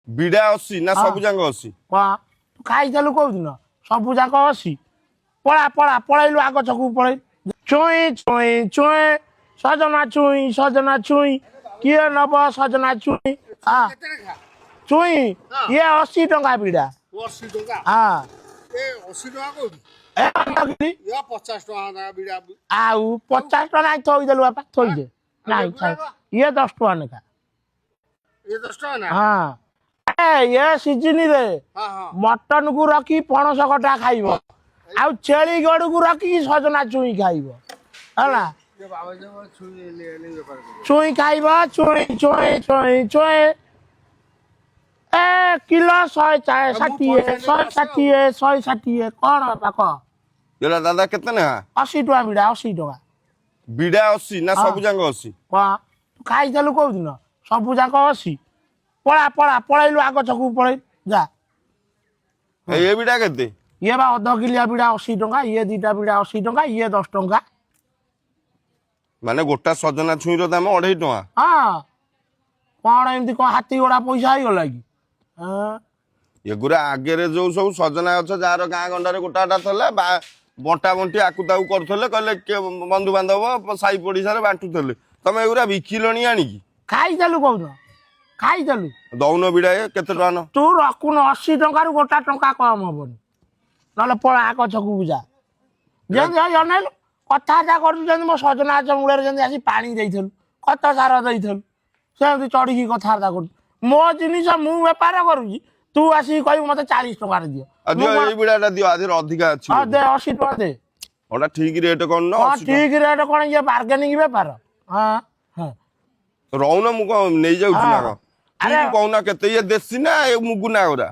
ବିଡା 80 ନା? ହଁ। ସବୁ ଯାକ 80? କଣ ତୁ ଖାଇଥିଲୁ କୋଉଦିନ? ସବୁ ଯାକ 80। ପଳା ପଳା, ପଳେଇଲୁ ଆଗ ଛକକୁ ପଳେଇ। ଛୁଇଁ ଛୁଇଁ ଛୁଇଁ, ସଜନା ଛୁଇଁ, ସଜନା ଛୁଇଁ, କିଏ ନବ ସଜନା ଛୁଇଁ? ହଁ। କେତେ ଲେଖା? ଛୁଇଁ ଇଏ 80 ଟଙ୍କା ବିଡ଼ା। 80 ଟଙ୍କା? ହଁ। ଏ 80 ଟଙ୍କା କୋଉଠି? ଏ ଅଧ କିଲି। ଏ 50 ଟଙ୍କା ନା ବିଡ଼ା। ଆଉ 50 ଟଙ୍କା ନାଇଁ, ଥୋଇଦେଲୁ ବାପା, ଥୋଇଦେ। ନାଇଁ ଥାଇ। ଇଏ 10 ଟଙ୍କା ଲେଖା। ଏ 10 ଟଙ୍କା ନା? ହଁ, ଏ ଏ ସିଜିନିରେ ହଁ ହଁ ମଟନକୁ ରଖି ପଣସ କଟା ଖାଇବ ଆଉ ଛେଳି ଗୋଡକୁ ରଖିକି ସଜନା ଛୁଇଁ ଖାଇବ, ହେଲା। ଏ ବାବା ଯୋଉ ଛୁଇଁ ନେଇ ବେପାର କରିବ। ଛୁଇଁ ଖାଇବ, ଛୁଇଁ ଛୁଇଁ ଛୁଇଁ ଛୁଇଁ। ଏ କିଲୋ ଶହେ ଷାଠିଏ, 160, 160। କଣ ବାପା, କହ। ଏଇଟା ଦାଦା କେତେ ଲେଖା? 80 ଟଙ୍କା ବିଡ଼ା, 80 ଟଙ୍କା। ବିଡା 80 ନା? ହଁ। ସବୁ ଯାକ 80? କଣ ତୁ ଖାଇଥିଲୁ କୋଉଦିନ? ସବୁ ଯାକ 80। ପଳା ପଳା, ପଳେଇଲୁ ଆଗ ଛକକୁ ପଳେଇ ଯା। ଏ ବିଡା କେତେ? ଇଏ ବା ଅଧ କିଲିଆ ବିଡ଼ା 80 ଟଙ୍କା, ଇଏ 2ଟା ବିଡ଼ା 80 ଟଙ୍କା, ଇଏ 10 ଟଙ୍କା। ମାନେ ଗୋଟା ସଜନା ଛୁଇଁର ଦାମ 2.5 ଟଙ୍କା? ହଁ, କଣ ଏମିତି କଣ ହାତୀ ଗୋଡା ପଇସା ହେଇଗଲା କି? ହଁ। ଏଗୁରା ଆଗରେ ଯୋଉ ସବୁ ସଜନା ଗଛ ଯାହାର ଗାଁ ଗଣ୍ଡାରେ ଗୋଟା ଗୋଟା ଥିଲା ବା ବଣ୍ଟା ବଣ୍ଟି ଆକୁ ତାକୁ କରୁଥିଲେ, କହିଲେ କିଏ ବନ୍ଧୁବାନ୍ଧବ ସାହି ପଡିଶାରେ ବାଣ୍ଟୁଥିଲେ। ତମେ ଏଗୁରା ବିକିଲଣି ଆଣିକି? ଖାଇଥିଲୁ କୋଉଦିନ ଖାଇଥିଲୁ? ଦଉନ ବିଡା, ଏ କେତେ ଟଙ୍କା ନ? ତୁ ରଖୁନୁ, 80 ଟଙ୍କାରୁ ଗୋଟା ଟଙ୍କା କମ ହବନି, ନହେଲେ ପଳା ଆଗ ଛକକୁ ଯା। ଯେମିତି ହେଇ ଅନେଇଲୁ, କଥାବାର୍ତ୍ତା କରୁଛୁ ଯେମିତି ମୋ ସଜନା ଗଛ ମୂଳରେ ଯେମିତି ଆସି ପାଣି ଦେଇଥିଲୁ, ଖତ ସାର ଦେଇଥିଲୁ, ସେମିତି ଚଢିକି କଥାବାର୍ତ୍ତା କରୁଛୁ। ମୋ ଜିନିଷ ମୁଁ ବେପାର କରୁଛି, ତୁ ଆସିକି କହିବୁ ମତେ 40 ଟଙ୍କାରେ ଦିଅ। ଆଉ ଦିଅ। ମୁଁ ଏଇ ବିଡାଟା ଦିଅ, ଆଧିରେ ଅଧିକା ଅଛି। ହଁ, ଦେ, 80 ଟଙ୍କା ଦେ। ଓଟା ଠିକ ରେଟ୍ କରୁନ। ହଁ। 80 ଟଙ୍କା। ଠିକ ରେଟ୍ କଣ? ଇଏ ବାର୍ଗେନିଂ ବେପାର। ହଁ ହଁ। ରହୁନ, ମୁଁ କଣ ନେଇଯାଉଛି ନା କଣ? ଆରେ। ଠିକ କହୁନ କେତେ। ଇଏ ଦେଶୀ ନା ଏ ମୁଗୁନା ଗୁରା?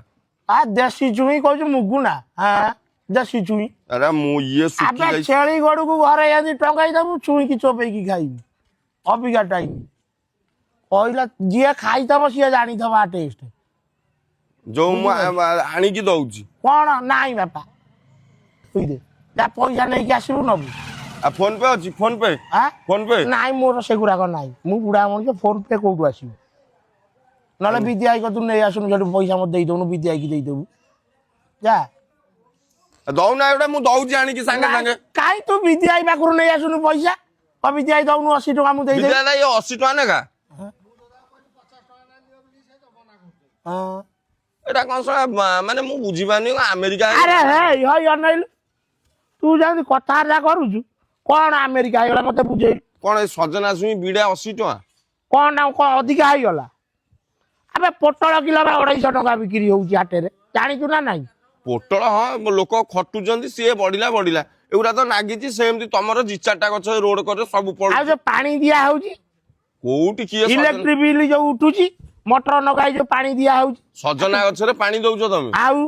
ଆ ଦେଶୀ ଛୁଇଁ କହୁଛୁ ମୁଗୁନା? ହଁ, ଦେଶୀ ଛୁଇଁ। ଆରେ ମୁଁ ଇଏ ଶୁଖି ଆବେ ଯାଇଛି। ଛେଳି ଗୋଡକୁ ଘରେ ଏମିତି ଟଙ୍ଗାଇ ଦବୁ, ଛୁଇଁକି ଚୋବେଇକି ଖାଇବି। ଅବିକା ଟାଇମ କହିଲା, ଯିଏ ଖାଇଥବ ସିଏ ଜାଣିଥବ ଆ ଟେଷ୍ଟ। ଯୋଉ ମୁଁ ଆଣିକି ଦଉଛି। କଣ ନାଇଁ ବାପା, ଥୋଇଦେ ଯା, ପଇସା ନେଇକି ଆସିବୁ ନବୁ। ଆଉ ଫୋନ ପେ ଅଛି? Phone pay? ଆଁ? Phone pay? ନାଇଁ, ମୋର ସେଗୁଡାକ ନାଇଁ। ମୁଁ ବୁଢା ମଣିଷ, ଫୋନ ପେ କୋଉଠୁ ଆସିବ? ନହେଲେ ବିଦ୍ୟା କତୁରୁ ନେଇ ଆସୁନୁ, ସେଠୁ ପଇସା ମତେ ଦେଇଦଉନୁ, ବିଦ୍ୟା ଦେଇଦବୁ, ଯା। ଦଉନା ଏଗୁଡ଼ା, ମୁଁ ଦଉଛି ଆଣିକି ସାଙ୍ଗେ ସାଙ୍ଗେ। କାଇଁ, ତୁ ବିଦ୍ୟା ପାଖରୁ ନେଇ ଆସୁନୁ ପଇସା। ଅ ବିଦ୍ୟା ଦଉନୁ 80 ଟଙ୍କା, ମୁଁ ଦେଇଦେବି। ବିଦ୍ୟା ଇଏ 80 ଟଙ୍କା ନେଖା? ହଁ। ଏଇଟା କଣ ଶଳା ମାନେ ମୁଁ ବୁଝିପାରୁନି, କଣ ଆମେରିକା? ଆରେ ହେଇ ହଇ, ଅନେଇଲୁ, ତୁ ଯେମିତି କଥାବାର୍ତ୍ତା କରୁଛୁ, କଣ ଆମେରିକା ହେଇଗଲା ମତେ ବୁଝେଇଲୁ। କଣ ଏ ସଜନା ଛୁଇଁ ବିଡା 80 ଟଙ୍କା? କଣ ନା କଣ ଅଧିକା ହେଇଗଲା? ଆବେ ପୋଟଳ କିଲୋ ବା 250 ଟଙ୍କା ବିକ୍ରି ହଉଛି ହାଟରେ, ଜାଣିଛୁ ନା ନାଇଁ? ପୋଟଳ ହଁ, ଲୋକ ଖଟୁଛନ୍ତି, ସିଏ ବଢିଲା ବଢିଲା। ଏଗୁରା ତ ନାଗିଛି ସେମିତି, ତମର ଦି ଚାରିଟା ଗଛ ରୋଡ କରେ ସବୁ ଆଉ ପଡୁଛି। ଯୋଉ ପାଣି ଦିଆ ହଉଛି? କୋଉଠି କିଏ ଇଲେକ୍ଟ୍ରିକ ବିଲ୍ ଯୋଉ ଉଠୁଛି, ମଟର ଲଗାଇ ଯୋଉ ପାଣି ଦିଆ ହଉଛି। ସଜନା ଗଛରେ ପାଣି ଦଉଛ ତମେ? ଆଉ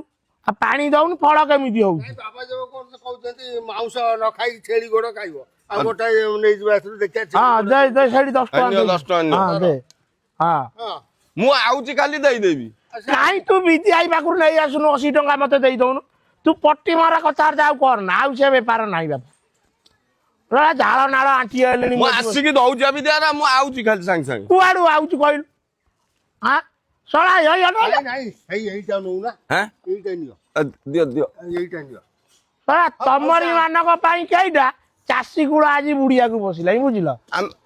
ଆଉ ପାଣି ଦଉନି, ଫଳ କେମିତି ହଉଛି? ନାଇଁ, ବାବା ଯୋଉ କଣ କହୁଛନ୍ତି, ମାଉଁସ ନ ଖାଇକି ଛେଳି ଗୋଡ ଖାଇବ। ଆଉ ଗୋଟାଏ ନେଇଯିବା ଏଥିରୁ, ଦେଖିବା ଛେଳି ହଁ। ଗୋଡ। ଦେ ଦେ, ସେଇଠି 10 ଟଙ୍କା ନିଅ, ଦେ। 10 ଟଙ୍କା ନିଅ। ହଁ, ଦେ, ହଁ। ହଁ। ମୁଁ ଆଉଛି, କାଲି ଦେଇଦେବି। କାଇଁ, ତୁ ବିଦ୍ୟା ପାଖରୁ ନେଇ ଆସୁନୁ, 80 ଟଙ୍କା ମତେ ଦେଇ ଦଉନୁ। ତୁ ପଟି ମରା କଥାବାର୍ତ୍ତା ଆଉ କର ନା, ଆଉ ସେ ବେପାର ନାହିଁ ବାପା। ରହ, ଝାଳ ନାଳ ଆଣ୍ଠି ହେଲେଣି। ମୁଁ ଆସିକି ଦଉଛି ବିଦ୍ୟା ନା, ମୁଁ ଆଉଛି ଖାଲି ସାଙ୍ଗେ ସାଙ୍ଗେ। କୁଆଡୁ ଆଉଛୁ କହିଲୁ? ହଁ ଶଳା, ଏଇ ଅନେଇଲୁ। ନାଇଁ ନାଇଁ, ହେଇ ଏଇଟା ନଉନା। ହେଁ? ଏଇଟା ନିଅ। ଆ, ଦିଅ ଦିଅ। ଏଇଟା ନିଅ। ଶଳା, ତମରି ମାନଙ୍କ ପାଇଁ କେଇଟା ଚାଷୀ କୂଳ ଆଜି ବୁଡିଆକୁ ବସିଲାଣି, ବୁଝିଲ?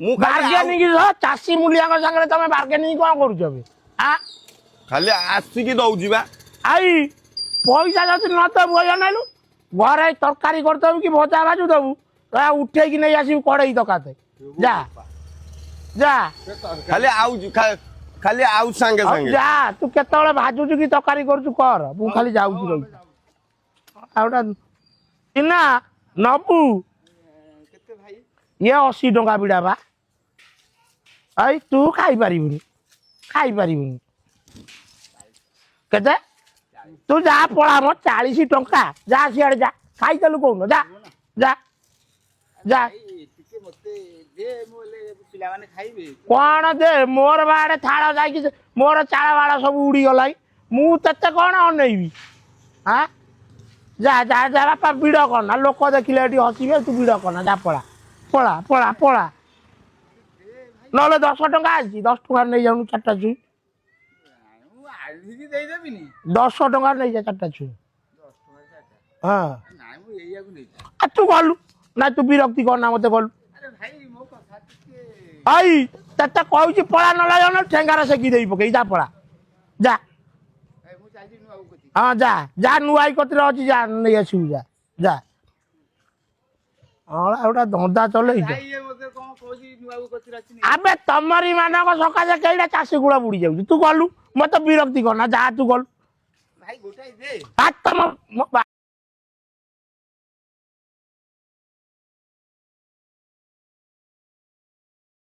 ମୁଁ ଖାଲି ବାର୍ଗେନିଂ ସହ ଚାଷୀ ମୂଲିଆଙ୍କ ସାଙ୍ଗରେ ତମେ ବାର୍ଗେନିଂ କଣ କରୁଛ ଏବେ? ଆଁ? ଖାଲି ଆସିକି ଦଉଛି ବା। I ପଇସା ଯଦି ନ ଦବୁ, ଏଇ ଅନେଇଲୁ, ଘରେ ତରକାରୀ କରିଦବୁ କି ଭଜା ଭାଜୁ ଦବୁ, ଉଠେଇକି ନେଇ ଆସିବୁ କଡେଇ ଦକାତେ। ଯା ଯା। ସେ ତରକାରୀ ଖାଲି ଆଉଛି, ଖାଲି ଆଉ ସାଙ୍ଗେ ହଉ। ସାଙ୍ଗେ। ଯା, ତୁ କେତେବେଳେ ଭାଜୁଛୁ କି ତରକାରୀ କରୁଛୁ କର, ମୁଁ ଖାଲି ଯାଉଛି ରହୁଛି। ଆଉ ଗୋଟା ଚିନା ନବୁ? ଇଏ 80 ଟଙ୍କା ବିଡ଼ା ବା। ଏଇ ତୁ ଖାଇପାରିବୁନି, ଖାଇପାରିବୁନି। କେତେ? ତୁ ଯା, ପଳା ମ। 40 ଟଙ୍କା, ଯା ସିଆଡ଼େ ଯା। ଖାଇଦେଲୁ କହୁନ, ଯା ଯା ଯା। ଟିକେ ମତେ ଦେ, ମୁଁ ହେଲେ ପିଲାମାନେ ଖାଇବେ। କଣ ଦେ? ମୋର ବା ଆଡ଼େ ଥାଳ ଯାଇକି ମୋର ଚାଳ ବାଳ ସବୁ ଉଡ଼ିଗଲାଣି, ମୁଁ ତତେ କଣ ଅନେଇବି? ଆଁ, ଯା ଯା ଯା ବାପା, ଭିଡ଼ କରନା, ଲୋକ ଦେଖିଲେ ଏଠି ହସିବେ। ତୁ ଭିଡ଼ କରନା, ଯା, ପଳା ପଳା ପଳା ପଳା। ନହେଲେ 10 ଟଙ୍କା ଅଛି, 10 ଟଙ୍କା ନେଇଯାଉନୁ ଚାରିଟା ଛୁଇଁ। ମୁଁ ମୁଁ ଆଣିକି ଦେଇଦେବିନି। 10 ଟଙ୍କା ନେଇଯା ଚାରିଟା ଛୁଇଁ। 10 ଟଙ୍କା ଚାରିଟା? ହଁ। ନାଇଁ, ମୁଁ ଏଇଆକୁ ନେଇଛି। ଆଉ ତୁ ଗଲୁ ନା, ତୁ ବିରକ୍ତି କରନା ମତେ, ଗଲୁ। ଆରେ ଭାଇ, ମୋ କଥା ଟିକେ। ଏଇ ତତେ କହୁଛି ପଳା, ନଲା ଜଣ ଠେଙ୍ଗାରେ ସେକି ଦେଇ ପକେଇ, ଯା ପଳା ଯା। ଭାଇ, ମୁଁ ଚାଲିଛି ନୂଆ କତି। ହଁ, ଯା ଯା, ନୂଆ କତିରେ ଅଛି, ଯା ନେଇ ଆସିବୁ, ଯା ଯା। ହଁ, ଗୋଟା ଧନ୍ଦା ଚଲେଇଛ। ଭାଇ, ଇଏ ମତେ କଣ କହୁଛି, ନୂଆ କତିରେ ଅଛି ନେଇ। ଆବେ, ତମରି ମାନଙ୍କ ସକାଶେ କେଇଟା ଚାଷୀ କୂଳ ବୁଡି ଯାଉଛି। ତୁ ଗଲୁ, ମତେ ବିରକ୍ତି କରନା, ଯା ତୁ ଗଲୁ। ଭାଇ, ଗୋଟାଏ ଦେ। ଆ ତମ ମୋ